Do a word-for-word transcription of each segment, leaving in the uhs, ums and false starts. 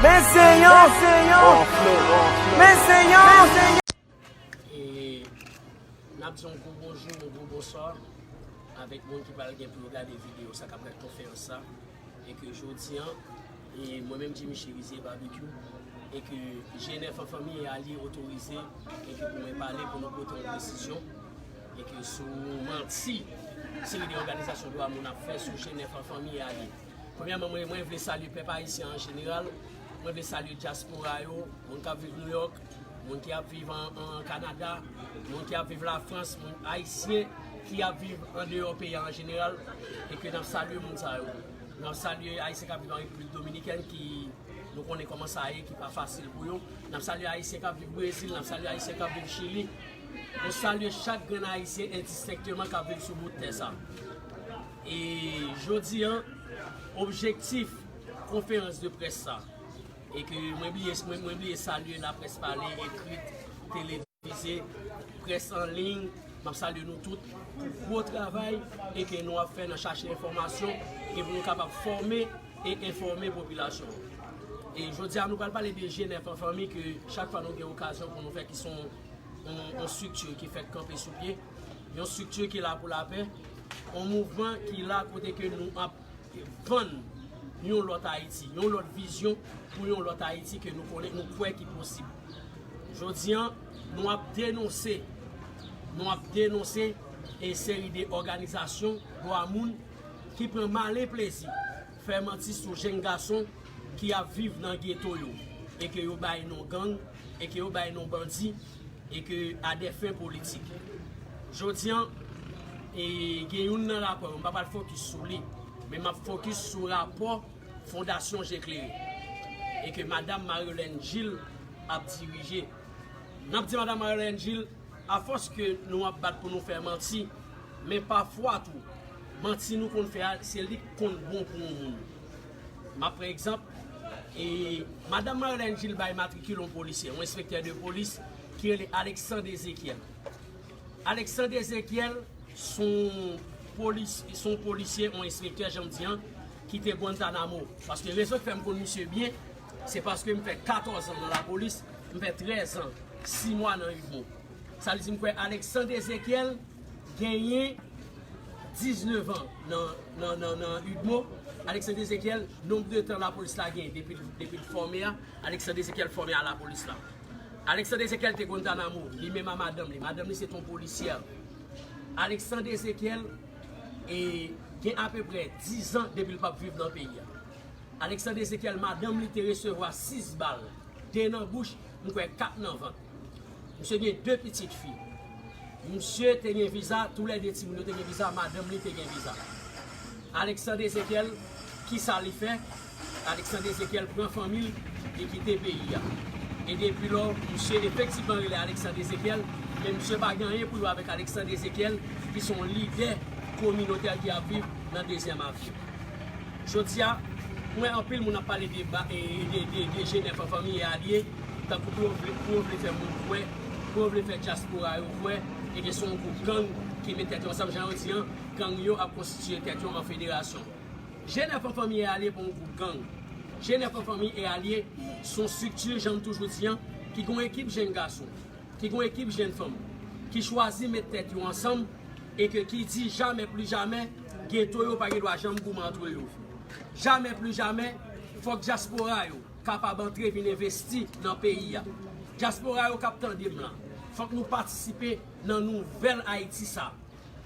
Men se yon, men se yon, men se yon. E n ap di yon gwo bonjou, yon gwo bonswa avèk moun ki pral gen pou yo gade videyo sa k ap gade konferans sa. E ke jodi an, e mwen menm Jimmy Cherizier Barbecue, e ke G N F an fanmi e alye otorize, e ke pou mwen pale pou nou pote yon presizyon, e ke sou manti seri de òganizasyon dwa moun ap fè sou G N F an fanmi e alye. Premyèman, mwen, mwen vle salye pèp ayisyen an jeneral. Mwen vle salye dyaspora yo, moun k ap viv Nouyòk, moun ki ap viv an, an Kanada, moun ki ap viv Lafrans, moun ayisyen ki ap viv andeyò peyi a an jeneral, e ke n ap salye moun sa yo. N ap salye ayisyen k ap viv an Repiblik Dominikèn ki nou konnen kòman sa ye, ki pa fasil pou yo. N ap salye ayisyen k ap viv Brezil, n ap salye ayisyen k ap viv Chili. Nou salye chak grenn ayisyen endistenkteman k ap viv sou bout tè sa. E jodi an, objektif konferans de près sa, e ke mwen bliye, mwen, mwen bliye salye laprès pale, ekrit, televize, près an liy, m ap salye nou tout pou gwo travay e ke nou ap fè nan chache enfòmasyon e pou nou kapab fòme e enfòme popilasyon. E jodi a, nou pral pale de G N F an fanmi ke chak fwa nou gen okazyon pou nou fè ki se yon, yon, yon estrikti ki fèk kanpe sou pye, yon estrikti ki la pou lapè, yon mouvman ki la kote ke nou ap vann yon lòt Ayiti, yon lòt vizyon pou yon lòt Ayiti ke nou konnen, nou kwè ki posib. Jodi an, nou ap denonse, nou ap denonse e seri de òganizasyon dwa moun ki pran malen plezi fè manti sou jenn gason ki ap viv nan geto yo e ke yo bay non gang e ke yo bay non bandi e ke a des fins politiques. Jodi an, e gen youn nan rapò yo, m pa pral fokis sou li, men m ap fokis sou rapò Fondasyon Je Klere e ke Madanm Marilène Gilles ap dirije. N ap di Madanm Marilène Gilles, afòs ke nou ap bat pou nou fè manti, men pafwa tou, manti nou konn fè a, se li k konn bon pou yon moun. M ap pran egzanp, e Madanm Marilène Gilles bay matrikil yon polisye, yon enspektè de polis ki rele Alexandre Ezekiel. Alexandre Ezekiel se yon polis, se yon polisye, yon enspektè, jan m di an, ki te Guantanamo. Paske rezon k fè m konn misye byen, se paske m fè katòz an nan lapolis, m fè trèz an, sis mwa nan UDMO. Sa vle di m kwè Alexandre Ezekiel genyen diznèf an nan, nan, nan, nan UDMO. Alexandre Ezekiel, nonb de tan lapolis la genyen depi, depi l fòme a, Alexandre Ezekiel fòme a lapolis la. Alexandre Ezekiel te Guantanamo, li menm a madanm li. Madanm li se t on polisyè. Alexandre Ezekiel e, gen apeprè diz an depi l p ap viv nan peyi a. Alexandre Ezekiel, madanm li te resevwa sis bal, de nan bouch, m kwè kat nan vant. Misye gen de pitit fi. Misye te gen viza, toulède timoun yo te gen viza, madanm li te gen viza. Alexandre Ezekiel, kisa li fè? Alexandre Ezekiel pran fanmi l, li kite peyi a. E depi lò, misye efektivman rele Alexandre Ezekiel, men misye pa gen anyen pou l wè avèk Alexandre Ezekiel, ki se yon lidè kominotè ki ap viv nan dezyèm avni. Jodi a, m wè anpil moun ap pale de, ba- e, de, de, de G N F an fanmi e alye, tankou pou yo vle, pou yo vle fè moun kwè, pou yo vle fè dyaspora yo kwè, e ke se yon gwoup gang ki met tèt yo ansanm, jan yo di an, gang yo ap konstitye tèt yo an federasyon. G N F an fanmi e alye pa yon gwoup gang. G N F an fanmi e alye se yon estrikti, jan m toujou di an, ki gen yon ekip jenn gason, ki gen yon ekip jenn fanm, ki chwazi met tèt yo ansanm e ke ki di jamè pli jamè, geto yo pa gen dwa janm goumen antre yo. Jamè pli jamè, fòk dyaspora yo kapab antre vin envesti nan peyi a. Dyaspora yo k ap tande m lan, fòk nou patisipe nan nouvèl Ayiti sa.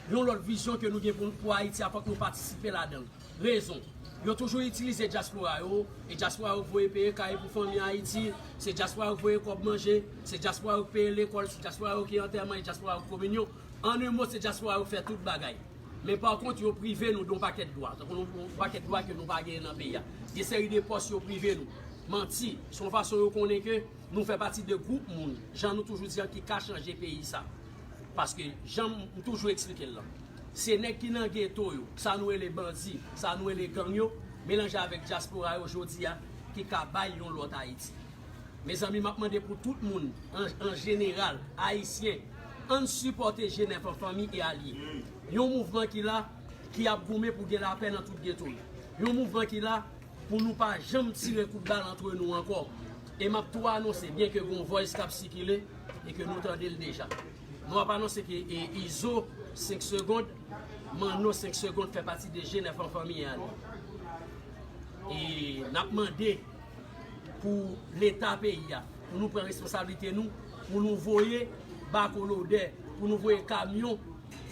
Yon lòt vizyon ke nou gen pou, pou Ayiti a, fòk nou patisipe ladan l. Rezon. Yo toujou itilize dyaspora yo, e dyaspora yo k voye peye kay pou fanmi Ayiti, se dyaspora yo k voye kòb manje, se dyaspora yo k peye lekòl, se dyaspora yo ki antèman, e dyaspora yo k kominyon. An en mo, se dyaspora yo k fè tout bagay. Men pa kont, yo prive nou de yon pakèt dwa, tankou yon, yon pakèt dwa ke nou pa genyen nan peyi a. Gen seri de pòs yo prive nou. Manti, se yon fason yo konnen ke nou fè pati de gwoup moun, jan nou toujou di an, ki ka chanje peyi sa. Paske, jan m toujou eksplike l lan, se nèg ki nan geto yo, sa nou rele bandi, sa nou rele gang yo, melanje avèk dyaspora yo jodi a, ki ka bay yon lòt Ayiti. Mezanmi, m ap mande pou tout moun, an, an jeneral, ayisyen, ann sipòte G N F an fanmi e alye. Yon mouvman ki la, ki ap goumen pou gen lapè nan tout geto yo. Yon mouvman ki la, pou nou pa janm tire kout bal antre nou ankò. E m ap tou anonse, byen ke gon voice k ap sikile e ke nou tande l deja. Nou ap anonse ke e, Izo, senk segond, Manno, senk segond, fè pati de G nèf an fanmi a li. E n ap mande pou Leta peyi a, pou nou pran responsablite nou, pou nou voye bako lodè, pou nou voye kamyon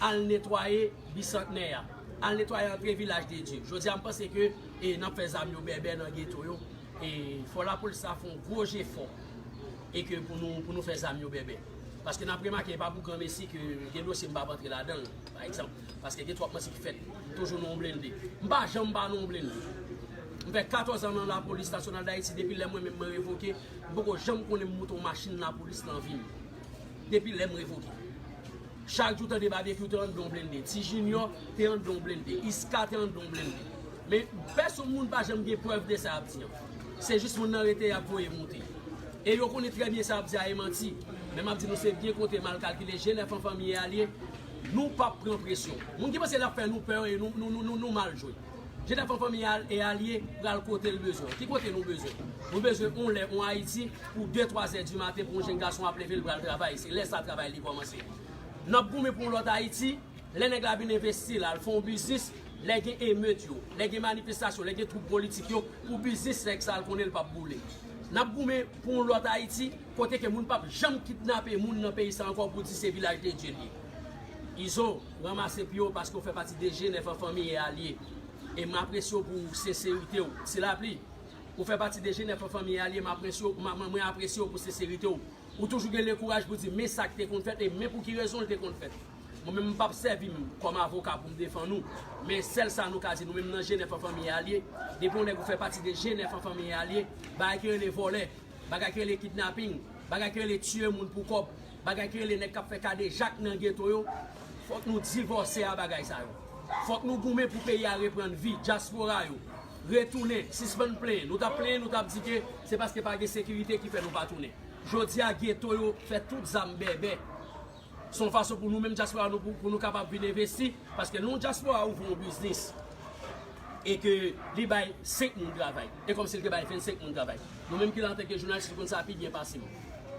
al netwaye Bisantnè a, al netwaye antre Vilaj de Dye. Jodi a, m panse ke e, n ap fè zam yo bèbè nan geto yo. E fò lapolis la fè yon gwo jefò e ke pou nou, pou nou fè zam yo bèbè. Paske n ap remake, e pa pou granmesi ke gen dosye m p ap antre ladan l, pa egzanp. Paske gen twòp manti ki fèt. M toujou nan yon blende. M pa janm pa nan yon blende. M fè katòz an nan Lapolis Nasyonal Dayiti, depi lè mwen menm mwen revoke, m poko janm konnen m moute yon machin lapolis nan vi m. Depi lè m revoke. Chak jou tande Babekyou te anndan yon blende, Ti Junior te anndan yon blende, Iska te anndan yon blende. Men pèsonn moun pa janm gen prèv de sa y ap di an. Se jis moun nan rete y ap voye moute. E yo konnen trè byen sa y ap di a e manti. Men m ap di nou se byen konte mal kalkile, G nèf an fanmi e alye, nou p ap pran presyon. Moun ki panse l ap fè nou pè e nou, nou, nou, nou, nou mal jwe. G nèf an fanmi e alye pral kote l bezwen. Ki kote nou bezwen? Nou bezwen yon lè, yon Ayiti, pou de, twa zè di maten, pou yon jenn gason ap leve, l pral travay. Se lè sa travay li kòmanse. N ap goumen pou yon lòt Ayiti, lè nèg la vin envesti, l al fè yon biznis, lè gen emet yo, lè gen manifestasyon, lè gen twoup politik yo, pou biznis nèg sa l konnen l p ap boule. N ap goumen pou yon lòt Ayiti, kote ke moun p ap janm kidnape moun nan peyi sa ankò pou di se Vilaj de Dye l ye. Izo, ranmase pye w paske w fè pati de G nèf an fanmi e alye. E m apresye w pou senserite w. Ti Lapli, ou fè pati de G nèf an fanmi e alye, m apresye w, m, m, mwen apresye w pou senserite w. Ou toujou gen lekouraj pou di men sa k te konn fèt e men pou ki rezon l te konn fèt. Mwen menm m p ap sèvi m kòm avoka pou m defann ou. Men sèl sa nou ka di, nou menm nan G nèf an fanmi e alye, depi yon nèg ou fè pati de G nèf an fanmi e alye, bagay ki rele vòlè, bagay ki rele kidnaping, bagay ki rele tiye moun pou kòb, bagay ki rele nèg k ap fè kadejak nan geto yo, fòk nou divòse a bagay sa yo. Fòk nou goumen pou peyi a reprann vi, dyaspora yo retounen, sispann plenyen. Nou t ap plenyen, nou t ap di ke se paske pa gen sekirite ki fè nou pa tounen. Jodi a, geto yo fè tout zam bèbè. Se yon fason pou nou menm dyaspora nou, pou, pou nou kapab vin envesti, paske lè yon dyaspora ouvri yon biznis e ke li bay senk moun travay, e kòmsi li te bay vennsenk moun travay. Nou menm ki la antanke jounalis, nou konn sa pi byen pase m.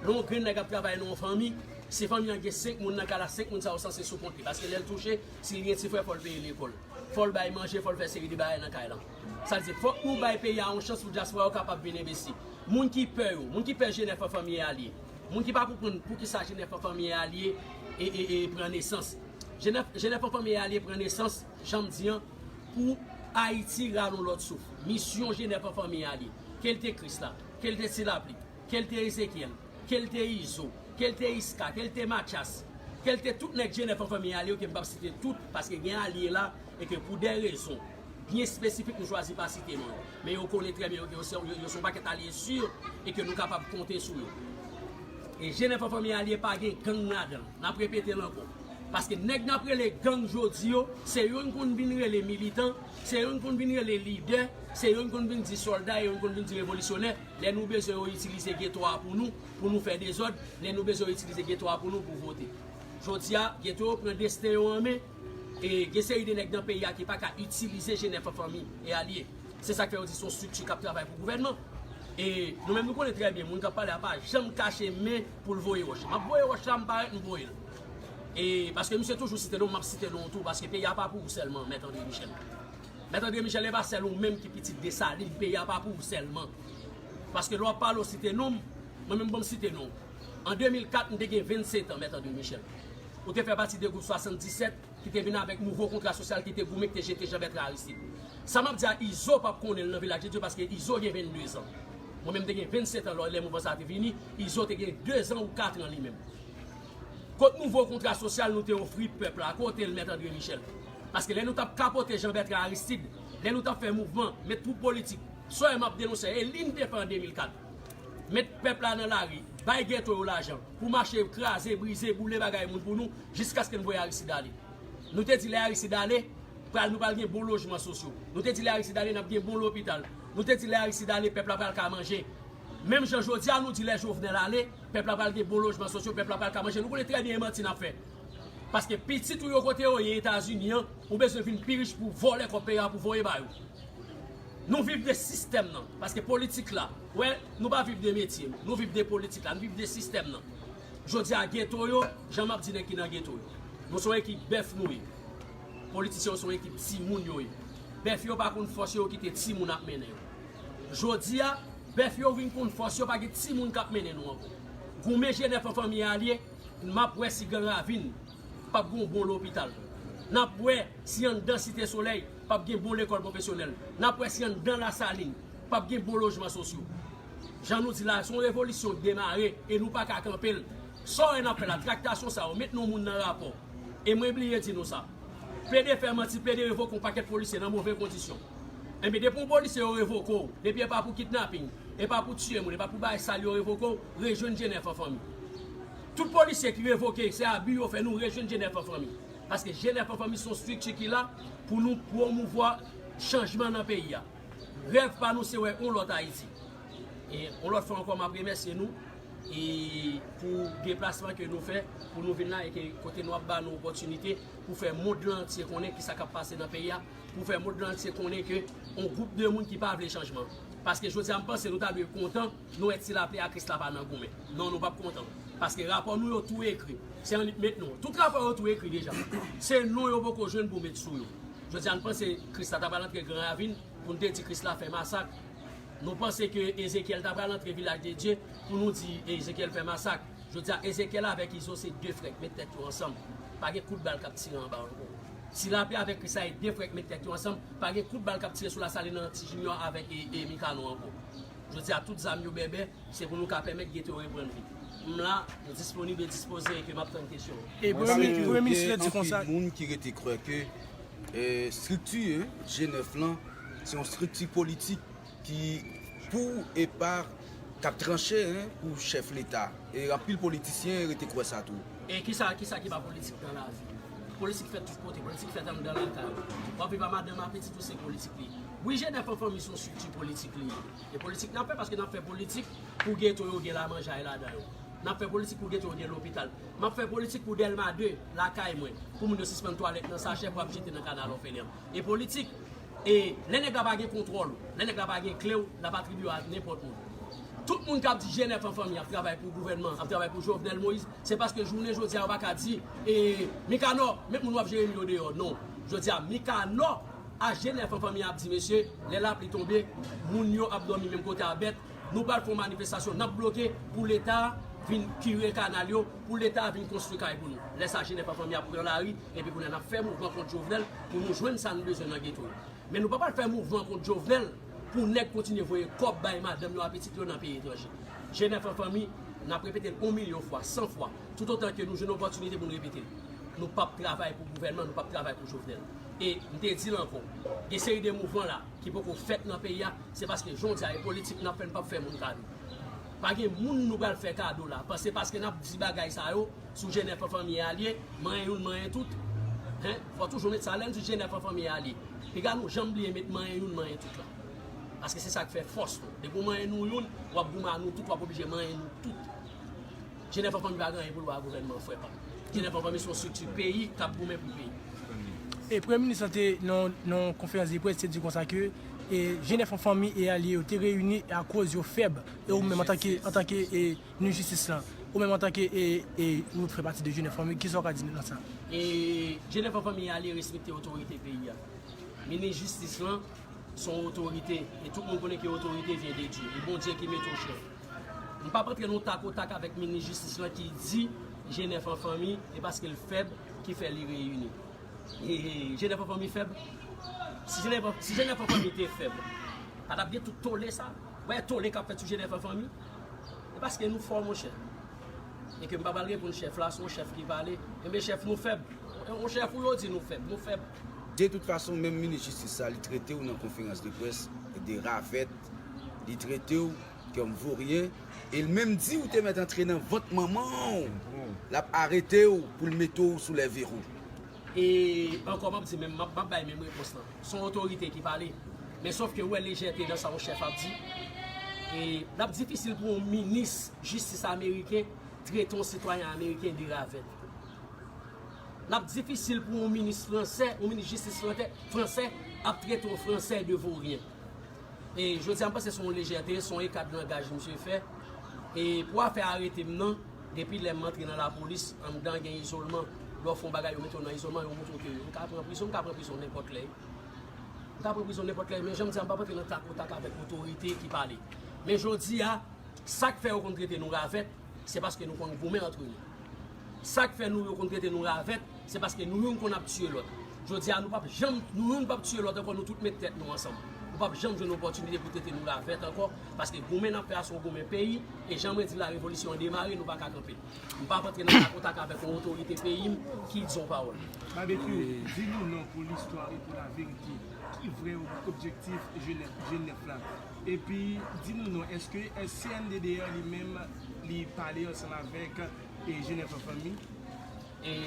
Lè yon grenn nèg ap travay nan yon fanmi, si fanmi an gen senk moun nan kay la, senk moun sa yo sanse sou kont li, paske lè l touche, si li gen ti frè, fò l peye lekòl, fò l bay manje, fò l fè seri de bagay nan kay lan. Sa vle di, fòk nou bay peyi a yon chans pou dyaspora yo kapab vin envesti. Moun ki pè yo, moun ki pè G nèf an fanmi e alye, moun ki pa konprann poukisa G nèf an fanmi e alye e, e, e pran nesans. G nèf, G nèf an fanmi e alye pran nesans, jan m di an, pou Ayiti rale yon lòt souf. Misyon G nèf an fanmi e alye, ke l te Krisla, ke l te Ti Lapli, ke l te Ezekyèl, ke l te Izo, ke l te Iska, ke l te Matyas, ke l te tout nèg G nèf an fanmi e alye yo, ke m p ap site tout, paske gen alye la, e ke pou de rezon byen espesifik nou chwazi pa site non yo. Men yo konnen trè byen yo, yo se, yo, yo se yon pakèt alye si e ke nou kapab konte sou yo. E G nèf an fanmi e alye pa gen gang ladan l. N ap repete l ankò. Paske nèg n ap rele gang jodi yo, se yo n konn vin rele militan, se yo n konn vin rele lidè, se yo n konn vin di sòlda, e yo n konn vin di revolisyonè. Lè nou bezwen yo itilize geto a pou nou, pou nou fè dezòd, lè nou bezwen yo itilize geto a pou nou, pou vote. Jodi a, geto yo pran desten yo an men, e gen seri de nèg nan peyi a ki pa ka itilize G nèf an fanmi e alye. Se sa k fè yo di se yon estrikti k ap travay pou gouvènman. E nou menm nou konnen trè byen, moun k ap pale a pa janm kache men pou l voye wòch. M ap voye wòch la, m parèt, m voye l. E paske misye toujou site non m, m ap site non w tou, paske peyi a pa pou ou sèlman, Mèt André Michel. Mèt André Michel, e pa sèl ou menm ki pitit Desalin, peyi a pa pou ou sèlman. Paske lè w ap pale, w site non m, mwen menm, ban m site non w. An de mil kat, m te gen vennsentan, Mèt André Michel. Ou te fè pati de gwoup swasanndisèt ki te vin avèk nouvo kontra sosyal ki te goumen, ki te jete Jean Bertrand Aristide. Sa m ap di a, Izo p ap konnen l nan Vilaj de Dye, paske Izo gen vennde zan. Mwen menm, m te gen vennsentan lè, lè mouvman sa a te vini, Izo te gen de zan ou kat an li menm. Kot nouvo kontra sosyal nou te ofri pèp la? Kote l, Mèt André Michel? Paske lè nou t ap kapote Jean Bertrand Aristide, lè nou t ap fè mouvman, met twoup politik, sa m ap denonse, e li n te fè an de mil kat. Met pèp la nan lari, bay geto yo lajan pou mache kraze, brize, boule bagay moun pou nou, jiskaske n voye Aristide ale. Nou te di lè Aristide ale, pral, nou pral gen bon lojman sosyo. Nou te di lè Aristide ale, n ap gen bon lopital. Nou te di lè Aristide ale, pèp la pral ka manje. Menm jan jodi a, nou di lè Jovenel ale, pèp la pral gen bon lojman sosyo, pèp la pral ka manje. Nou konnen trè byen e manti n ap fè. Paske pitit ou yo kote yo ye Etazini an, ou bezwen vin pi rich pou vòlè kòb peyi a pou voye ba yo. Nou viv de sistèm nan, paske politik la, wè, nou pa viv de metye, nou viv de politik la, nou viv de sistèm nan. Jodi a geto yo, jan m ap di nèg ki nan geto yo. Nou se yon ekip bèf nou ye. Politisyen yo se yon ekip timoun yo ye. Bèf yo pa konn fòs yo, yo kite timoun ap mennen yo. Jodi a, bèf yo vin konn fòs yo, pa gen timoun k ap mennen nou ankò. Goumen G nèf an fanmi alye, m ap wè si Gran Ravin p ap gen yon bon lopital. N ap wè si anndan Site Solèy p ap gen bon lekòl pwofesyonèl. N ap wè si anndan Lasalin p ap gen bon lojman sosyo. Jan nou di la, se yon revolisyon k demare e nou pa ka kanpe l. Sa w wè n ap fè la, traktasyon sa yo, met nou moun nan rapò. E mwen bliye di nou sa. Plede fè manti, plede revoke yon pakèt polisye nan move kondisyon. Enben, depi yon polisye yo revoke w, depi e pa pou kidnaping, e pa pou tiye moun, e pa pou bagay sal yo revoke w, rejwenn G nèf an fanmi. Tout polisye ki revoke, se abi yo fè, nou rejwenn G nèf an fanmi. Paske G nèf an fanmi se yon estrikti ki la pou nou pwomouvwa chanjman nan peyi a. Rèv pa nou se wè yon lòt Ayiti. E yon lòt fwa ankò, m ap remèsye nou e pou deplasman ke nou fè, pou nou vin la e ke kote nou ap ba nou opòtinite pou fè mond lan antye konnen kisa k ap pase nan peyi a, pou fè mond lan antye konnen ke yon gwoup de moun ki pa vle chanjman. Paske jodi a, m panse nou ta dwe kontan, nou wè Ti Lapli a Krisla pa nan goumen. Non, nou p ap kontan. Paske rapò nou yo tou ekri. Se an li met nou. Tout rapò yo tou ekri deja. Se non yo poko jwenn pou met sou yo. Jodi a, n panse Krisla ta pral antre Gran Ravin pou n te di Krisla fè masak. Nou panse ke Ezekyèl ta pral antre Vilaj de Dye pou nou di Ezekyèl fè masak. Jodi a, Ezekyèl avèk Izo se de frè k met tèt yo ansanm. Pa gen kout bal k ap tire anba ankò. Ti Lapli avèk Krisla e de frè k met tèt yo ansanm. Pa gen kout bal k ap tire sou Lasalin nan Ti Jinyò avèk e, e Mikano ankò. Jodi a, tout zam yo bèbè, se pou nou ka pèmèt geto yo reprann vi. M la, m disponib e dispoze e ke m ap tann kesyon. E Mwen premye, santi premye ke minis la di anpil konsa. Moun ki rete kwè ke, eh, estrikti, eh, G nèf lan, se yon estrikti politik ki pou e pa k ap tranche, eh, pou chèf Leta. E anpil politisyen rete kwè sa tou. E kisa, kisa ki pa politik nan lavi? Politik fèt tout kote, politik fèt anndan lakay ou. W ap viv a madanm a pitit ou, se politik li ye. Wi, G nèf an fanmi se yon estrikti politik li ye. E politik n ap fè paske n ap fè politik pou geto yo gen lamanjay ladan yo. N ap fè politik pou geto yo gen lopital. M ap fè politik pou Dèlma de, lakay mwen, pou moun yo sispann twalèt nan sachè pou ap jete nan kanal òfelen an. E politik, e lè nèg la pa gen kontwòl ou, lè nèg la pa gen kle w, l ap atribye w a nenpòt moun. Tout moun k ap di G nèf an fanmi ap travay pou gouvènman, ap travay pou Jovenel Moïse, se paske jounen jodi a yo pa ka di, e, Mikanò, met moun w ap jere m yo deyò. Non. Jodi a, Mikanò a G nèf an fanmi ap di, mesye, lè lapli tonbe, moun yo ap dòmi menm kote a bèt, nou pral fè yon manifestasyon, n ap bloke pou Leta vin kire kanal yo, pou Leta vin konstwi kay pou nou. Lè sa, G nèf an fanmi ap pran lari, epi kounye a n ap fè mouvman kont Jovenel pou nou jwenn sa n bezwen nan geto yo. Men nou pa pral fè mouvman kont Jovenel pou nèg kontinye voye kòb bay madanm yo a pitit yo nan peyi etranje. G nèf an fanmi, n ap repete l yon milyon fwa, san fwa, toutotan ke nou jwenn opòtinite pou n repete l. Nou p ap travay pou gouvènman, nou p ap travay pou Jovenel. E m te di l ankò, gen seri de mouvman la ki poko fèt nan peyi a, se paske jodi a e politik n ap fè, n p ap fè moun kado. Pa gen moun nou pral fè kado la, panse paske n ap di bagay sa yo, sou G nèf an fanmi alye, manyen youn, manyen tout. Hen? Fò toujou met sa lè n di G nèf an fanmi alye. Piga nou janm bliye met manyen youn, manyen tout la. Paske se sa k fè fòs nou. Depi w manyen nou youn, w ap goumen a nou tout, w ap oblije manyen nou tout. G nèf an fanmi pa gen anyen pou l wè a gouvènman, frè pa m. G nèf an fanmi se yon estrikti peyi k ap goumen pou peyi. E premye minis lan te nan, nan konferans de près te di konsa ke e, G nèf an fanmi e alye yo te reyini akoz yo fèb. E ou menm antanke, antanke e, minis jistis lan, ou menm antanke e, e, ou fè pati de G nèf an fanmi, kisa w ka di nan sa? E, G nèf an fanmi e alye respekte otorite peyi a. Minis jistis lan se yon otorite, e tout moun konnen ke otorite vyen de Dye. E Bondye ki mete w chèf. M p ap antre nan tak o tak avèk minis jistis lan ki di G nèf an fanmi, e paske l fèb ki fè li reyini. E, e, G nèf an fanmi fèb. Si G nèf an, si G nèf an fanmi te fèb, pa t ap gen tout tole sa. Wè tole k ap fèt sou G nèf an fanmi. E paske nou fò, monchè. E ke m pa pral reponn chèf la, se yon chèf ki pale. Enben, chèf, nou fèb. Yon chèf ou yo di nou fèb, nou fèb. De tout fason, menm minis jistis sa, li trete w nan konferans de près de ravèt, li trete w kòm voryen, e l menm di ou te mèt antre nan vant manman w, l ap arete w pou l mete w sou lè verou. E ankò, m ap di menm, m ap, m ap bay menm repons lan. Se yon otorite ki pale. Men sòf ke ou wè lejète nan sa yon chèf ap di. E l ap difisil pou yon minis jistis ameriken trete yon sitwayen ameriken de ravèt. L ap difisil pou yon minis fransè, yon minis jistis fransè, fransè ap trete yon fransè de voryen. E jodi a, m panse se yon lejète, se yon eka de langaj misye fè. E pou afè arete m nan, depi lè m antre nan lapolis, anndan gen izolman. Lè w fè yon bagay, yo mete w nan izolman, yo montre w ke m ka pran prizon, m ka pran prizon nenpòt lè. M ka pran prizon nenpòt lè, men jan m di a, m p ap antre nan tak o tak avèk otorite ki pale. Men jodi a, sa k fè yo konn trete nou ravèt, se paske nou konn goumen antre nou. Sa k fè nou yo konn trete nou ravèt, se paske nou youn konn ap tiye lòt. Jodi a, nou p ap janm, nou youn p ap tiye lòt ankò, nou tout met tèt nou ansanm. Nou p ap janm jwenn opòtinite pou trete nou ravèt ankò, paske goumen n ap fè a se yon goumen peyi, e jan mwen di la, revolisyon an demare, nou pa ka kanpe. M p ap antre nan tak o tak avèk yon otorite peyi m ki di yon pawòl. Babekyou, di nou non pou listwa e pou laverite. Ki vrè ob- objektif Jenèf, Jenèf la? Epi, di nou non, èske, èske C N D D R li menm, li pale ansanm avèk, e, Jenèf an fanmi? E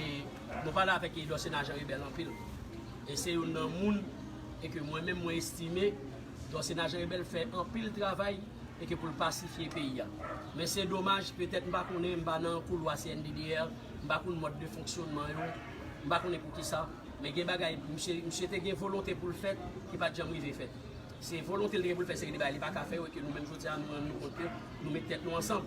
nou pale avèk, e, Dòsena Jan Rebèl anpil. E se youn nan moun, e ke mwen menm mwen estime Dòsena Jan Rebèl fè anpil travay e ke pou l pasifye peyi a. Men se domaj, petèt m pa konnen, m pa nan koulwa C N D D R, m pa konn mòd de fonksyonman yo, m pa konnen poukisa, men gen bagay, misye, misye te gen volonte pou l fèt, ki pa t janm rive fèt. Se volonte l te gen pou l fè seri de bagay li pa ka fè yo, e ke nou menm jodi a, nou rann nou kont ke nou met tèt nou ansanm.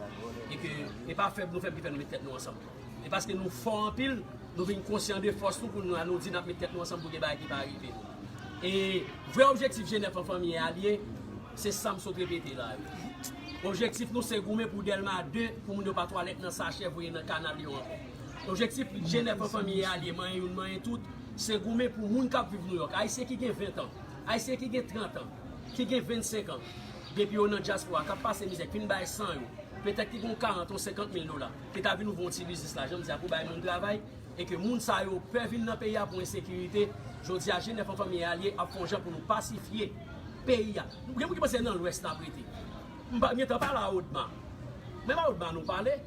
E ke e pa fèb nou fèb ki fè nou met tèt nou ansanm. E paske nou fò anpil, nou vin konsyan de fòs nou pou nou, nou di n ap met tèt nou ansanm pou gen bagay ki pa rive nou. E vrè objektif Jenèf an fanmi e alye, se sa m sot repete la yo. Objektif nou se goumen pou Dèlma de, pou moun yo pa twalèt nan sachè voye nan kanal yo ankò. Objektif Jenèf an fanmi e alye, manyen youn, manyen tout, se goumen pou moun k ap viv Nouyòk. Ayisyen ki gen ven tan, Ayisyen ki gen trant an, ki gen vennsenk an, depi yo nan dyaspora, k ap pase mizè, k fin bay san yo, petèt ki gen yon karant, yon senkant mil dola, ki ta vin ouvri yon ti biznis la, jan m di a, pou bay moun travay, e ke moun sa yo pè vin nan peyi a pou ensekirite, jodi a, Jenèf an fanmi e alye ap fè yon jan pou nou pasifye peyi a. Gen moun ki panse nan Lwès n ap rete. M pa, m gentan pale a Odma. Menm a Odma nou pale.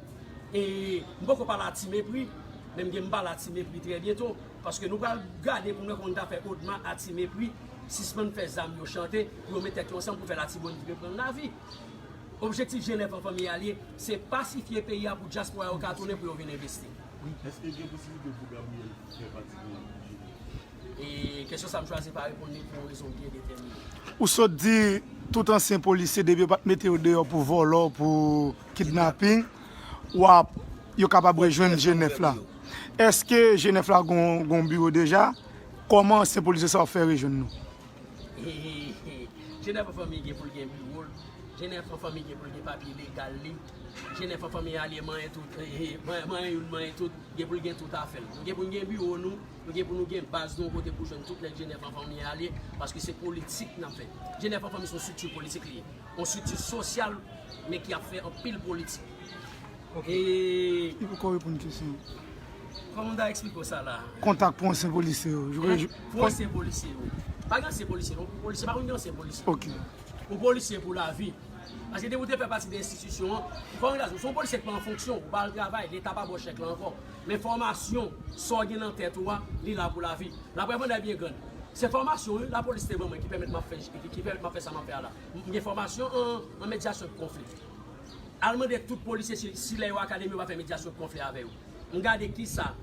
E m poko pale a Ti Mepri, men m gen m pale a Ti Mepri trè byento. Paske nou pral gade pou nou wè kòman nou ta fè Odma a Ti Mepri sispann fè zam yo chante, pou yo met tèt yo ansanm pou fè Latibonit reprann lavi. Objektif Jenèf an fanmi e alye, se pasifye peyi a pou dyaspora yo ka tounen pou yo vin envesti. Èske gen posiblite pou Gabriel fè pati de Jenèf? E kesyon sa m chwazi pa reponn li pou yon rezon byen detèmine. Ou sot di tout ansyen polisye, depi yo pa t mete yo deyò pou vòlò, pou kidnaping, w ap, yo kapab rejwenn Jenèf la. Èske Jenèf la gon, gon biwo deja? Kòman ansyen polisye sa yo fè rejwenn nou? Jenèf an fanmi gen pou l gen biwo l. Jenèf an fanmi gen pou l gen papye legal li. Jenèf an fanmi e alye manyen tout, eh, eh, manyen, manyen youn, manyen tout, gen pou l gen tout afè l. Nou gen pou n gen biwo nou, nou gen pou nou gen baz nou yon kote pou jwenn tout nèg Jenèf an fanmi e alye, paske se politik n ap fè. Jenèf an fanmi se yon estrikti politik li ye. Yon estrikti sosyal, men ki ap fè anpil politik. Ok. E li poko reponn kesyon. Kòman m ta eksplike w sa la? Kontak pou ansyen polisye yo. Hein? Pou ansyen polisye yo. Pa gen ansyen polisye, non. Polisye pa konn gen ansyen polisye. Ok. Ou polisye pou lavi. Paske depi w te fè pati de enstitisyon an, kòman w ta di, se yon polisye ki pa an fonksyon, ou pa al travay, Leta pa ba w chèk la ankò. Men fòmasyon, sa w gen nan tèt ou a, li la pou lavi. Laprèv an dènye byen grann. Se fòmasyon, wi, lapolis te ban mwen ki pèmèt m ap fè, ki, ki pèmèt m ap fè sa m ap fè a la. M gen fòmasyon an, an medyasyon de konfli. Al mande tout polisye si, si lè yo akademi yo pa fè medyasyon de konfli avè yo. M gade kisa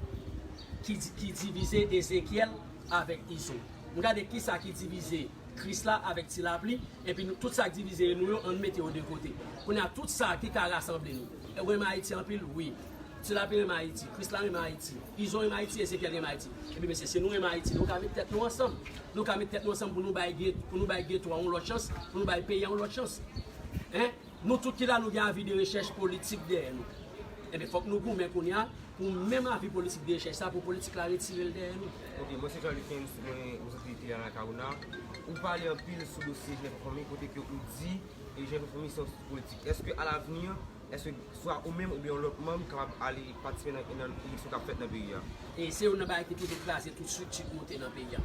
ki, di- ki divize Ezekyèl avèk Izo. M gade kisa ki divize Krisla avèk Ti Lapli, epi nou, tout sa k divize nou yo, ann mete yo de kote. Kounye a, tout sa ki ka rasanble nou. Ou renmen Ayiti anpil? Wi. Ti Lapli renmen Ayiti, Krisla renmen Ayiti, Izo renmen Ayiti, Ezekyèl renmen Ayiti. Ebyen, mesye, si nou renmen Ayiti, nou ka met tèt nou ansanm. Nou ka met tèt nou ansanm pou nou bay ge-, pou nou bay geto a yon lòt chans, pou nou bay peyi a yon lòt chans. Hein? Nou tout ki la, nou gen avi de rechèch politik dèyè nou. Ebyen, fòk nou goumen kounye a pou menm avi politik de rechèch sa, pou politik la retire l dèyè nou. Ok, mwen se Jean Lucens, mwen, mwen soti Teyana Kaouna. Ou pale anpil sou dosye Jenèf an fanmi, kote ke ou di, e Jenèf an fanmi se yon estrikti politik. Èske alavni, èske swa ou menm oubyen yon lòt manm kapab ale patisipe nan, nan eleksyon k ap fèt nan peyi a? E se youn nan bagay ki toujou kraze tout estrikti ki monte nan peyi a.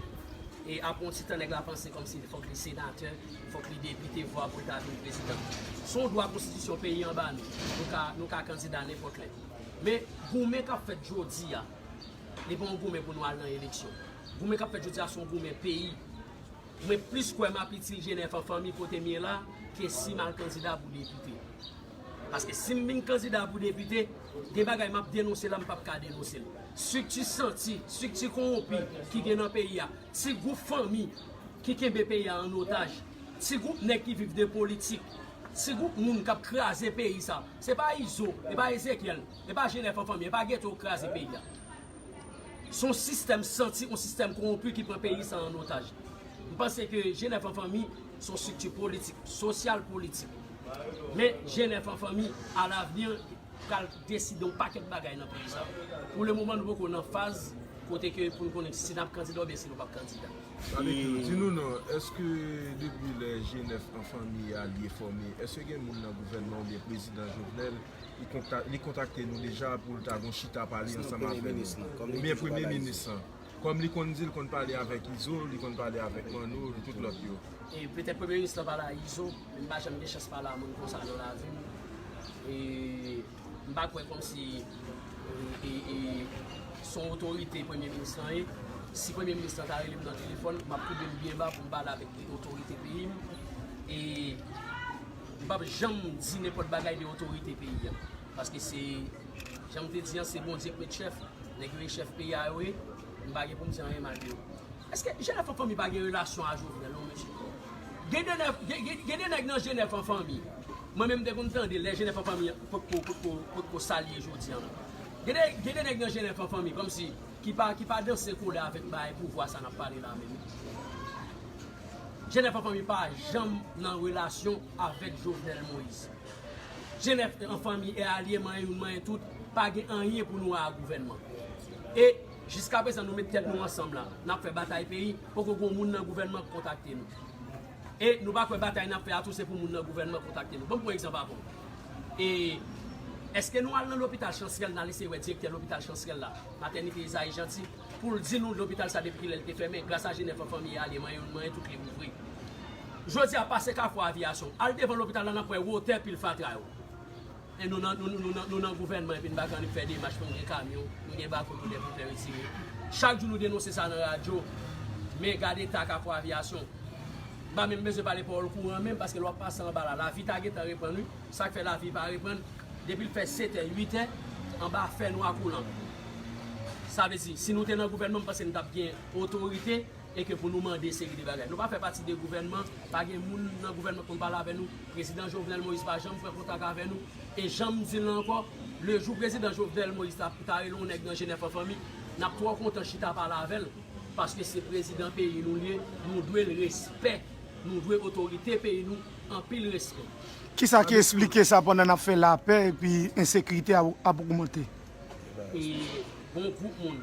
E apre yon ti tan, nèg la panse kòmsi fòk li senatè, fòk li depite, vwa pou l ta vin prezidan. Se yon dwa konstitisyon peyi an ba nou. Nou ka, nou ka kandida nenpòt lè. Men goumen k ap fèt jodi a, li pa yon goumen pou nou al nan eleksyon. Goumen k ap fèt jodi a, se yon goumen peyi. Mwen plis kwè m ap itil Jenèf an fanmi kote m ye la ke si m al kandida pou depite. Paske si m vin kandida pou depite, gen bagay m ap denonse la, m p ap ka denonse l. Estrikti santi, estrikti kowonpi ki gen nan peyi a, ti gwoup fanmi ki kenbe peyi a an otaj, Ti gwoup nèg ki viv de politik, ti gwoup moun k ap kraze peyi sa, se pa Izo, e pa Ezekyèl, e pa Jenèf an fanmi, e pa Geto k kraze peyi a. Se yon sistèm santi, yon sistèm kowonpi ki pran peyi sa an otaj. M panse ke Jenèf an fanmi se yon estrikti politik, sosyal politik. Men Jenèf an fanmi, alavni, pral deside yon pakèt bagay nan peyi sa. Pou le moman, nou poko nan faz kote ke pou n konnen si n ap kandida oubyen si nou p ap kandida. Sa vle di, di nou non, èske depi lè Jenèf an fanmi a li fòme, èske gen moun nan gouvènman oubyen prezidan Jovenel li konta-, li kontakte nou deja pou l ta gon chita pale ansanm avè nou? Oubyen premye minis lan? Kòm li konn di l konn pale avèk Izo, li konn pale avèk Manno, tout lòt yo. E petèt premye minis lan pale a Izo, men m pa janm gen chans pale a moun konsa nan lavi m. E m pa kwè kòmsi e, e, e, se yon otorite premye minis lan ye. Si premye minis lan ta rele m nan telefòn, m ap koube m byen ba pou m pale avèk otorite peyi m. E m p ap janm di nenpòt bagay de otorite peyi a. Paske se, jan m te di an, se Bondye k met chèf. Nèg yo e chèf peyi a yo ye. M pa gen pou m di anyen mal de yo. Èske Jenèf an fanmi pa gen relasyon a Jovenel, non, mesye? Gen de nèg, gen, gen, gen de nèg nan Jenèf an fanmi. Mwen menm, m te konn tande lè Jenèf an fanmi potko, potko, potko sa l ye jodi an. Gen de, gen de nèg nan Jenèf an fanmi, kòmsi, ki pa, ki pa danse kole avèk bagay pouvwa sa n ap pale la menm. Jenèf an fanmi pa janm nan relasyon avèk Jovenel Moïse. Jenèf an fanmi e alye, manyen youn, manyen tout, pa gen anyen pou nou wè a gouvènman. E jiskaprezan, nou met tèt nou ansanm la, n ap fè batay peyi, poko gon moun nan gouvènman k kontakte nou. E nou pa kwè batay n ap fè a tou se pou moun nan gouvènman kontakte nou. Ban m pran egzanp avè w. E èske nou al nan lopital Chancerelle, n al eseye wè direktè lopital Chancerelle la, matènite Esaïe Jeanty, pou l di nou lopital sa depi kilè l te fèmen, gras a Jenèf an fanmi e alye, manyen youn, manyen tout, li ouvri. Jodi a, pase Kafou Aviyasyon, al devan lopital la, n ap wè wotè pil fatra yo. E nou nan, nou, nou, nou nan, nou nan gouvènman, epi n pa ka annik fè demach pou n gen kamyon, nou gen bako nou lè pou fè retire. Chak jou nou denonse sa nan radyo, men gade eta Kafou Aviyasyon. M pa menm bezwen pale pawòl kouran menm, paske lè w ap pase anba la, lavi ta gentan reprann, wi. Sa k fè lavi pa reprann? Depi l fè setè, uitè, anba fè nwa koulan. Sa vle di, si nou te nan gouvènman, m panse n t ap gen otorite e ke pou nou mande seri de bagay. Nou pa fè pati de gouvènman, pa gen moun nan gouvènman k konn pale avè nou. Prezidan Jovenel Moïse pa janm pran kontak avè nou. E jan m di l ankò, lejou prezidan Jovenel Moïse ta, ta rele yon nèg nan Jenèf an fanmi, n ap twò kontan chita pale avè l, paske se prezidan peyi nou l ye, nou dwe l respè, nou dwe otorite peyi nou anpil respè. Kisa ki esplike sa pandan n ap fè lapè epi ensekirite a ap ogmante? E gon gwoup moun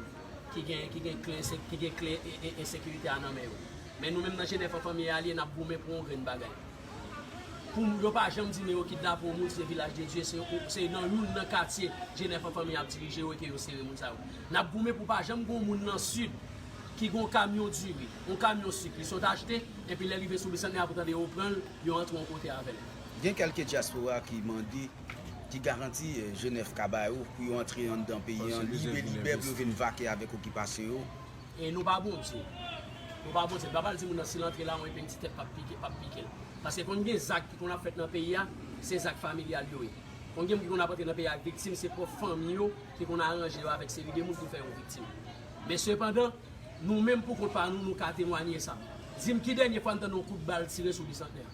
ki gen, ki gen kle, ki gen kle e, e, ensekirite a nan men yo. Men nou menm nan Jenèf an fanmi e alye, n ap goumen pou yon grenn bagay. Pou yo pa janm di men yo kidnape yon moun, se Vilaj de Dye, se, se nan youn nan katye Jenèf an fanmi ap dirije yo e ke yo sere moun sa yo. N ap goumen pou pa janm gon moun nan Sid ki gon kamyon diri, yon kamyon sik, li sot achte, epi lè l rive sou Bisantnè a pou tande yo pran l, yo antre yon kote avè l. Gen kèlke dyaspora ki mande, ki garanti, eh, Jenèf ka ba yo pou yo antre anndan peyi an libe, libe, pou yo vin vake avèk okipasyon yo. E nou pa Bondye. Nou pa Bondye. Nou pa pral di moun nan si l antre la, yon epeng ti tèt p ap pike, p ap pike l. Paske konn gen zak ki konn ap fèt nan peyi a, se zak familyal yo ye. Konn gen moun ki konn ap antre nan peyi a ak viktim, se pwòp fanmi yo ki konn aranje yo avèk seri de moun pou fè yon viktim. Men sepandan, nou menm pou kont pa nou, nou ka temwanye sa. Di m ki dènye fwa n tande yon kout bal tire sou Bisantnè?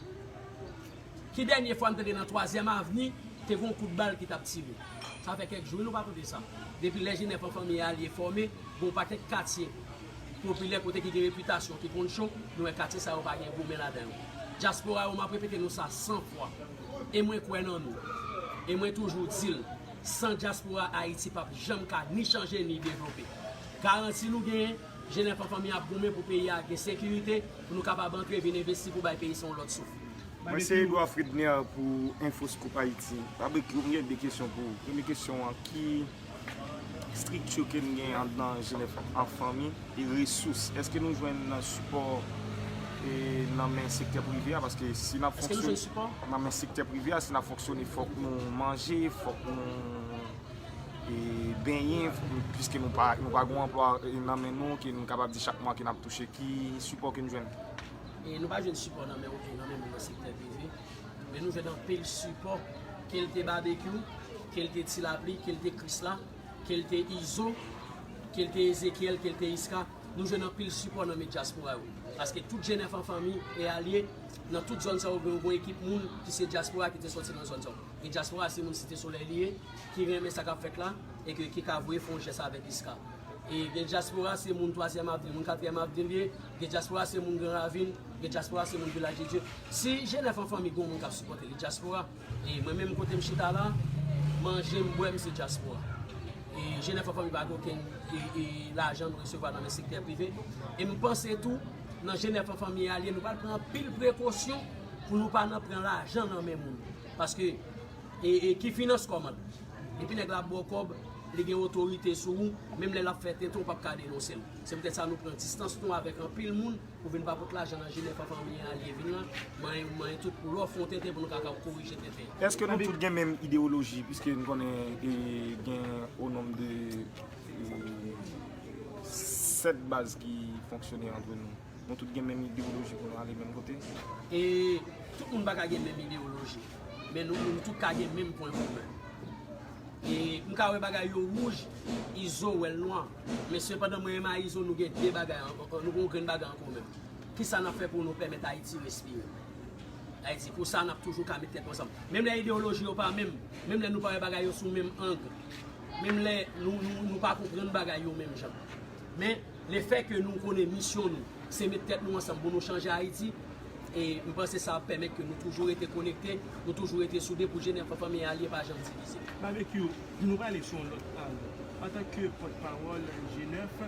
Ki dènye fwa n tande nan Twazyèm Avni te gen yon kout bal ki t ap tire? Sa fè kèk jou, wi, nou pa tande sa. Depi lè Jenèf an fanmi e alye fòme, gen yon pakèt katye popilè kote ki gen repitasyon, ki konn cho, nou wè katye sa yo pa gen goumen ladan yo. Dyaspora yo, m ap repete nou sa san fwa. E mwen kwè nan nou. E mwen toujou di l, san dyaspora, Ayiti p ap janm ka ni chanje ni devlope. Garanti nou genyen, Jenèf an fanmi ap goumen pou peyi a gen sekirite, pou nou kapab antre vin envesti pou bay peyi sa yon lòt souf. Mwen se Edouard Fredner pou Infoscoop Haïti. Babekyou, m gen de kesyon pou ou. Premye kesyon an, ki estrikti ke n gen anndan Jenèf an fanmi e resous? Èske nou jwenn sipò, e, nan men sektè prive a? Paske si n ap fonksyone nan men sektè prive a, si n ap fonksyone, fòk nou manje, fòk nou, e, benyen, piske nou pa, nou pa gen anplwa, e, nan men nou, ke nou kapab di chak mwa ke n ap touche. Ki sipò ke n jwenn? E nou pa jwenn sipò nan men okenn, nan men moun nan sektè prive. Men nou jwenn anpil sipò, ke l te Babekyou, ke l te Ti Lapli, ke l te Krisla, ke l te Izo, ke l te Ezekyèl, ke l te Iska. Nou jwenn anpil sipò nan men dyaspora yo. Paske tout G nèf an fanmi e alye, nan tout zòn sa yo, gen yon ekip moun ki se dyaspora ki te soti nan zòn sa yo. E dyaspora se moun Site Solèy li ye, ki renmen sa k ap fèt la, e ke, ki ka voye fè yon jès avèk Iska. E gen dyaspora se moun Twazyèm Avni, moun Katriyèm Avni li ye, gen dyaspora se moun Gran Ravin, gen dyaspora se moun Vilaj de Dye. Si G nèf an fanmi gen yon moun k ap sipòte li dyaspora, e mwen menm kote m chita la, manje m bwè m se dyaspora. E G nèf an fanmi pa gen okenn e, e, lajan nou resevwa nan men sektè prive. E m panse tou, nan G nèf an fanmi e alye, nou pral pran anpil prekosyon pou nou pa nan pran lajan nan men moun. Paske, e, e, ki finans kòmand? Depi nèg la ap ba w kòb, li gen otorite sou ou, menm lè l ap fè tenten, ou p ap ka denonse l. Se poutèt sa nou pran distans nou avèk anpil moun, pou vin pa pot lajan nan G nèf an fanmi e alye vin la, manyen, manyen tout pou lè w fè yon tenten pou nou ka, ka korije tenten. Èske nou tout gen menm ideyoloji, piske n konnen e, gen o nonm de e, sèt baz ki fonksyone antre nou? Nou tout gen menm ideyoloji pou nou ale menm kote? E tout moun pa ka gen menm ideyoloji, men nou, nou tout ka gen menm pwen komen. E m ka wè bagay yo wouj, Izo wè l nwa. Men sepandan, mwen menm a Izo, nou gen de bagay an, an, nou gen yon grenn bagay an komen. Kisa n ap fè pou nou pèmèt Ayiti respire? Ayiti, pou sa, n ap toujou ka met tèt nou ansanm. Menm lè ideyoloji yo pa menm, menm lè nou pa wè bagay yo sou menm ang, menm lè nou, nou, nou pa konprann bagay yo menm jan. Men, lefètke nou konnen misyon nou, se met tèt nou ansanm pou nou chanje Ayiti, e m panse sa ap pèmèt ke nou toujou rete konekte, nou toujou rete soude pou G nèf an fanmi e alye pa janm divize. Babekyou, nou prale sou yon lòt ang. Antanke pòtpawòl G nèf,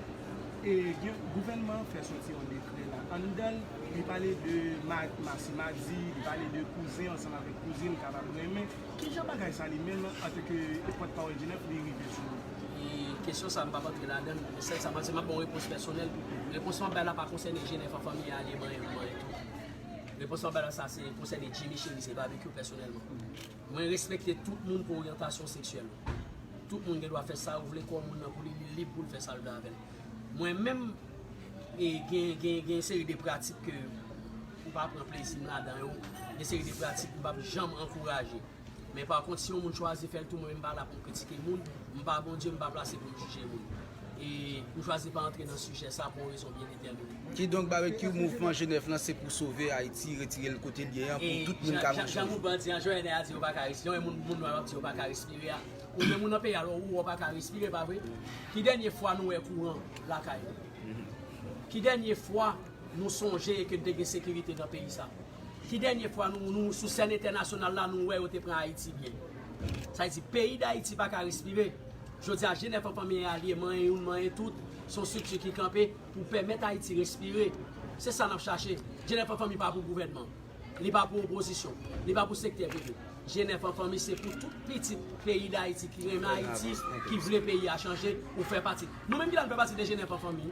e gen, gouvènman an fè soti yon dekrè la. Anndan l, li pale de ma-, masi madi, li pale de kouzen ansanm avèk kouzin kapab renmen. Kijan bagay sa li menm, antanke pòtpawòl G nèf, li rive sou ou? E kesyon sa, m p ap antre ladan l, men sèl sa m ap di, m ap ba w repons pèsonèl. Repons m ap bay la pa konsène G nèf an fanmi e alye manyen, manyen tou. Repons m ap bay la, sa se konsène Jimmy Cherizier Babekyou pèsonèlman. Mwen respekte tout moun pou oryantasyon seksyèl ou. Tout moun gen dwa fè sa ou vle, kò moun nan pou li, li lib pou l fè sa l vle avè l. Mwen menm, e, gen, gen, gen seri de pratik ke m pa pran plezi m ladan yo, gen seri de pratik m p ap janm ankouraje. Men pa kont, si yon moun chwazi fè l tou, mwen menm m pa la pou m kritike moun, m pa Bondye, m pa plase pou m jije moun. E m chwazi pa antre nan sijè sa pou yon rezon byen detèmine. Kidonk, Babekyou, mouvman G nèf lan se pou sove Ayiti, retire l kote l ye an, pou tout moun ka manje. Jan mouvman an di an, Jovenel a di yo pa ka respire, yon moun, moun nwa yo ap di yo pa ka respire a. Ou menm ou nan peyi a, lè w wè w pa ka respire, pa vre? Ki dènye fwa nou wè kouran lakay ou? Ki dènye fwa nou sonje ke n te gen sekirite nan peyi sa? Ki dènye fwa nou, nou sou sèn entènasyonal la, nou wè yo te pran Ayiti byen? Sa vle di, peyi Dayiti pa ka respire. Jodi a, G nèf an fanmi e alye, manyen youn, manyen tout, se yon estrikti ki kanpe pou pèmèt Ayiti respire. Se sa n ap chache. G nèf an fanmi pa pou gouvènman. Li pa pou opozisyon. Li pa pou sektè prive. G nèf an fanmi se pou tout pitit peyi Dayiti ki renmen Ayiti, ki vle peyi a chanje, ou fè pati. Nou menm ki la, nou fè pati de G nèf an fanmi.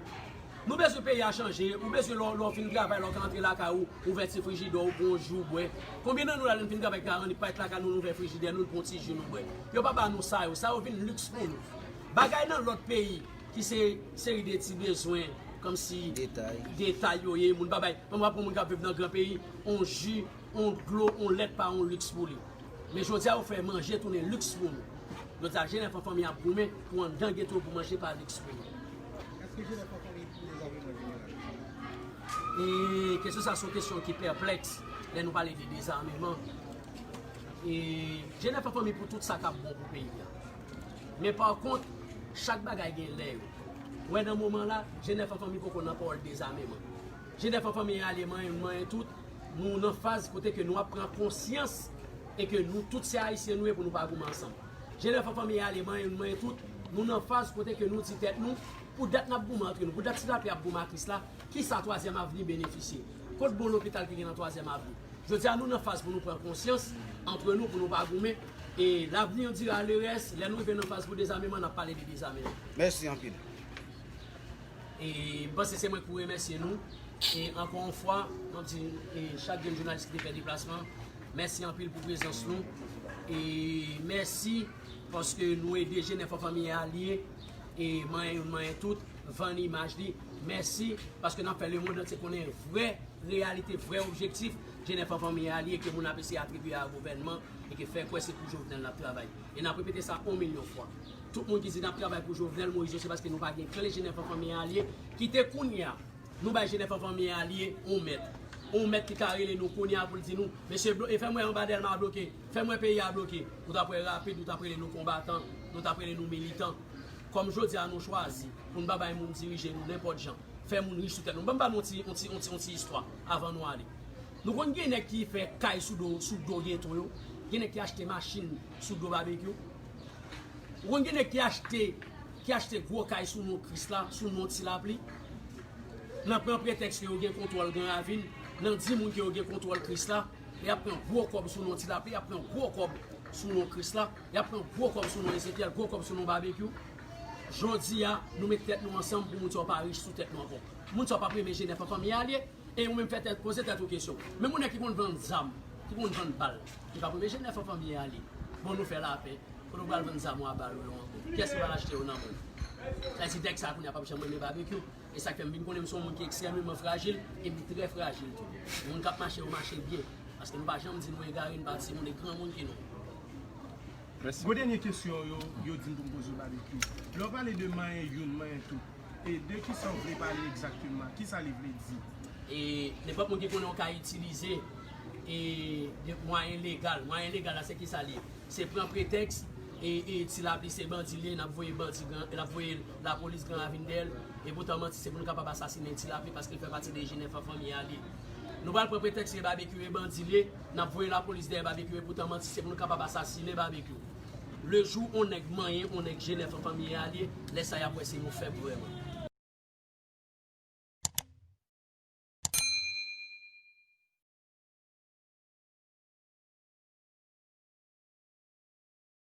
Nou bezwen peyi a chanje, ou bezwen lè w, lè w fin travay, lè w ka antre lakay ou, ouvèti frijidè w, pran yon ji w bwè. Konbyen nan nou la, lè n fin travay, ka annik parèt lakay nou, nou ouvè frijidè nou, n pran yon ti ji nou bwè? Yo pa ba nou sa yo, sa yo vin liks pou nou. Bagay nan lòt peyi, ki se seri de ti bezwen, kòmsi detay yo ye, moun pa bay. Mwen, mwen pran moun k ap viv nan gran peyi, on ji, on dlo, on lèt pa on liks pou li. Men jodi a, yo fè manje tounen liks pou nou. Jodi a, G nèf an fanmi ap goumen pou anndan geto pou manje pa liks pou nou. Èske G nèf an fanmi pou dezameman jeneral? E kesyon sa, se yon kesyon ki pèplèks lè nou pale de dezameman. E G nèf an fanmi pou tout sa k ap bon pou peyi a. Men pa kont, chak bagay gen lè yo. Wè nan moman la, G nèf an fanmi poko nan pawòl dezameman. G nèf an fanmi e alye manyen, manyen tout, nou nan faz kote ke nou ap pran konsyans e ke nou tout se Ayisyen nou ye pou nou pa goumen ansanm. G nèf an fanmi e alye manyen, manyen tout, nou nan faz kote ke nou di tèt nou, pou dat n ap goumen antre nou, pou dat Ti Lapli ap goumen ak Kris la, kisa Twazyèm Avni benefisye? Kot bon lopital ki gen nan Twazyèm Avni? Jodi a, nou nan faz pou nou pran konsyans antre nou, pou nou pa goumen. E l'avenir dira le reste, lè nou rive nan faz pou dezameman, n ap pale de dezameman. Mèsi anpil. E m panse se mwen ki pou remèsye nou. E ankò yon fwa, m ap di, e chak grenn jounalis ki te fè deplasman, mèsi anpil pou prezans nou. E mèsi paske nou ede G nèf an fanmi e alye, e manyen youn, manyen tout, vann imaj li. Mèsi paske n ap fè lemonn antye konnen vrè reyalite, vrè objektif G nèf an fanmi e alye ke moun ap eseye atribye a gouvènman e ke fè kwè se pou Jovenel n ap travay. E n ap repete sa yon milyon fwa. Tout moun ki di n ap travay pou Jovenel Moïse yo, se paske nou pa gen kle G nèf an fanmi e alye, kite kounye a, Nou bay G nèf an fanmi alye, on mèt. On mèt ki ka rele nou kounye a pou l di nou, mesye, blo- e fè m wè anba Dèlma bloke, fè m wè peyi a bloke. Nou t ap wè rapid, nou t ap rele nou konbatan, nou t ap rele nou militan. Kòm jodi a nou chwazi pou n pa bay moun dirije nou nenpòt jan, fè moun rich sou tèt nou. Ban m ba nou yon ti, yon ti, yon ti, yon ti istwa avan nou ale. Nou konn gen nèg ki fè kay sou do, sou do geto yo, gen nèg ki achte machin sou do Babekyou. Ou konn gen nèg ki achte, ki achte gwo kay sou non Krisla, sou non Ti Lapli. Nan pran pretèks ke yo gen kontwòl Gran Ravin, nan di moun ke yo gen kontwòl Krisla, y ap pran gwo kòb sou non Ti Lapli, y ap pran gwo kòb sou non Krisla, y ap pran gwo kòb sou non Ezekyèl, gwo kòb sou non Babekyou. Jodi a, nou met tèt nou ansanm pou moun sa yo pa rich sou tèt nou ankò. Moun sa yo p ap renmen G nèf an fanmi alye. E ou menm fè tèt, poze tèt ou kesyon. Menm yon nèg ki konn vann zam, ki konn vann bal, li p ap renmen G nèf an fanmi alye. Bon, nou fè lapè. Kote w pral vann zam ou a bal ou yo ankò? Kiyès ki pral achte yo nan men w? Sa di nèg sa kounye a p ap janm renmen Babekyou. E sa k fè m vin konnen m se yon moun ki ekstrèmeman frajil, e m trè frajil tou. Moun k ap mache yo mache byen. Paske nou pa janm di nou egare, nou pa timoun, e granmoun ke nou. Gwo dènye kesyon yo, yo di m pou m poze w Babekyou. Lè w pale de manyen youn, manyen tout, e de kisa w vle pale egzakteman? Kisa li vle di? E nenpòt moun ki konnen w ka itilize e de mwayen legal. Mwayen legal la, se kisa li ye? Se pran pretèks e, e Ti Lapli se bandi li ye, n ap voye bandi gran, n ap voye lapolis Gran Ravin dèyè l. E poutan manti, se pou nou kapab asasinen Ti Lapli paske l fè pati de G nèf an fanmi alye. Nou pral pran pretèks ke Babekyou e bandi li ye, n ap voye lapolis dèyè Babekyou, e poutan manti, se pou nou kapab asasinen Babekyou. Le jou on nèg manyen, on nèg G nèf an fanmi alye, lè sa y ap wè se yon fèb vrèman.